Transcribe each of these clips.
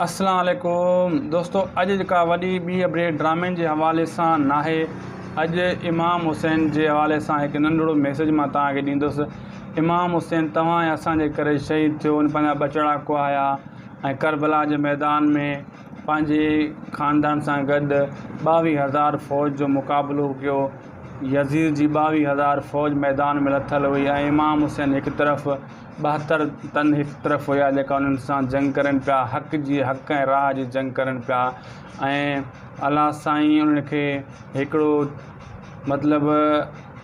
اسلام عليڪم دوستو اڄ جيڪا وڏي ٻي اپڊيٽ ڊرامن جي حوالي سان ناهي اڄ امام حسين جي حوالي سان هڪ ننڍڙو ميسيج مان توهان کي ڏيندس امام حسين توهان ۽ اسان جي ڪري شهيد ٿيو ان پنهنجا ٻچڙا ڪهايا ۽ ڪربلا جي ميدان ۾ پنهنجي خاندان سان گڏ 22,000 فوج جو مقابلو ڪيو يزيد جي 22,000 فوج ميدان ۾ لٿل هئي ۽ امام حسين هڪ طرف 72 تن هڪ طرف هيا جيڪا انهن سان جنگ ڪرن پيا حق جي حق ۽ راهه جي جنگ ڪرن پيا ۽ الله سائين انهن کي هڪڙو مطلب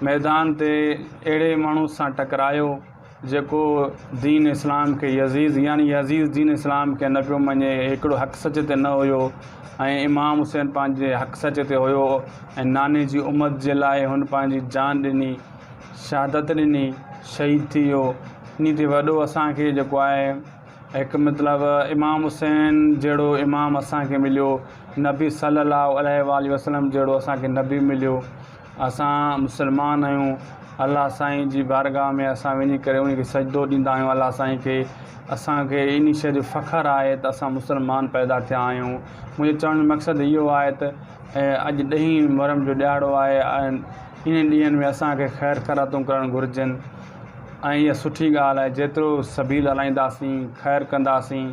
ميدان تي اهڙي ماڻهو سان ٽڪرايو جيڪو دين اسلام کي يزيد يعني يزيد دين اسلام کي نه پيو مڃي هڪڙو حق سچ تي نه هيو ۽ امام حسين پنهنجي حق سچ تي هيو ۽ ناني جي امت جي لاء هن پنهنجي جان ڏني شهادت ڏني شهيد ٿي ويو انهي تي وڏو اسان کي جيڪو آهي هڪ مطلب امام حسين جهڙو امام اسان کي مليو نبي صلي الله عليه واٰله وسلم جهڙو اسان کي نبي مليو اسان مسلمان آهيون الله سائين جي بارگاهه ۾ اسان وڃي ڪري ان کي سجدو ڏيندا آهيون الله سائين کي اسان کي انهي شيء جو فخر آهي ته اسان مسلمان پيدا ٿيا آهيون منهنجو چوڻ جو مقصد اهو آهي ته اڄ ڏهين محرم جو ڏهاڙو آهي ۽ انهن ڏينهن ۾ اسان کي خير خيراتون ڪرڻ گهرجن ۽ اها سٺي ڳالهه آهي جيترو سبيل هلائينداسين خير ڪنداسين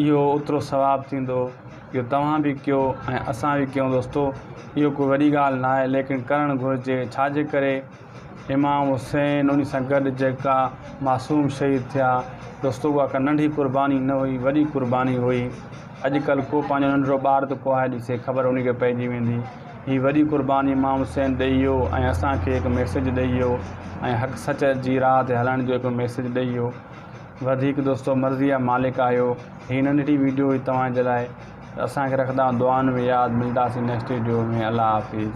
اهو اوترو ثواب ٿيندو اهو توهان به ڪيو ۽ اسان به ڪيون دوستو اهو ڪو وڏي ڳالهه نه آهي ليڪن ڪرڻ گهرجي ڇاجي ڪري امام حسين ان سان گڏ جيڪا معصوم شهيد ٿيا دوستو اها ڪا ننڍي قرباني نه هئي وڏي قرباني هئي اڄ ڪلهه ڪو پنهنجو ننڍڙو ٻار ٿو ڪهائي ڏسي خبر ان کي پئجي ويندي هي وڏي قرباني امام حسين ڏئي ويو ۽ اسان کي هڪ ميسيج ڏئي ويو ۽ حق سچ جي راهه تي هلڻ جو هڪ ميسيج ڏئي ويو وڌيڪ دوستو مرضي جا مالڪ آهيو هي ننڍڙي ويڊيو هئي توهان جي لاء اسان کي رکندا دعائن ۾ ياد ملداسين نيڪسٽ ويڊيو ۾ الله حافظ.